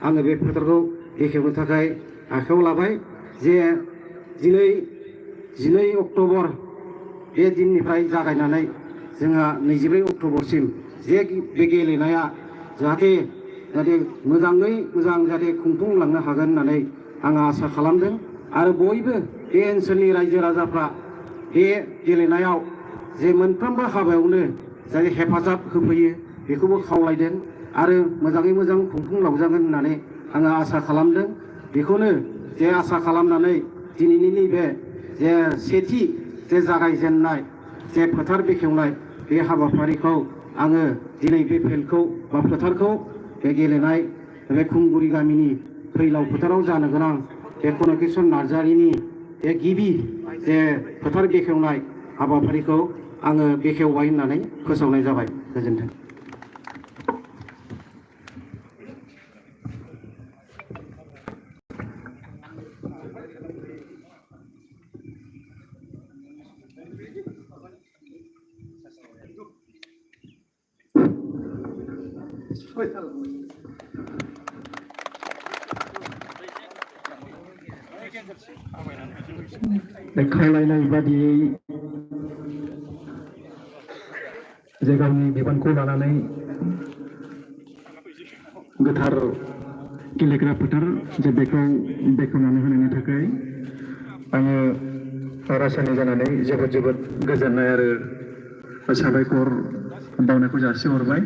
आङो बे फोथारखौ बेखेवनो थाखाय आखायाव लाबाय जे दिनै 12 अक्ट'बर बे दिननिफ्राय जागायनानै जोंहा 24 अक्ट'बरसिम जे बे गेलेनाया जाहाथे मोजाङै मोजां जाहाथे खुंफुंलांनो हागोन होननानै आं आसा खालामदों आरो बयबो बे ओनसोलनि रायजो राजाफ्रा बे गेलेनायाव जे मोनफ्रोमबो हाबायावनो जाय हेफाजाब होफैयो बेखौबो खावलायदों आरो मोजाङै मोजां खुंफुंलांजागोन होननानै आङो आसा खालामदों बेखौनो जे आसा खालामनानै दिनैनि नैबे जे सेथि जे जागायजेननाय जे फोथार बेखेवनाय बे हाबाफारिखौ आङो दिनै बे फिल्डखौ बा फोथारखौ बे गेलेनाय बे खुंगुरि गामिनि फैलाव फोथाराव जानो गोनां बे कनकेश्वर नार्जारिनि बे गिबि जे फोथार बेखेवनाय हाबाफारिखौ आङो बेखेवबाय होननानै फोसावनाय जाबाय। गोजोन्थों। खावलायनाय बादियै जे गावनि बिबानखौ लानानै गोथार गेलेग्रा फोथार जे बेखौ बेखेवनानै होनायनि थाखाय आङो रायसानि जानानै जोबोद जोबोद गोजोननाय आरो साबायखर बावनायखौ जासिहरबाय।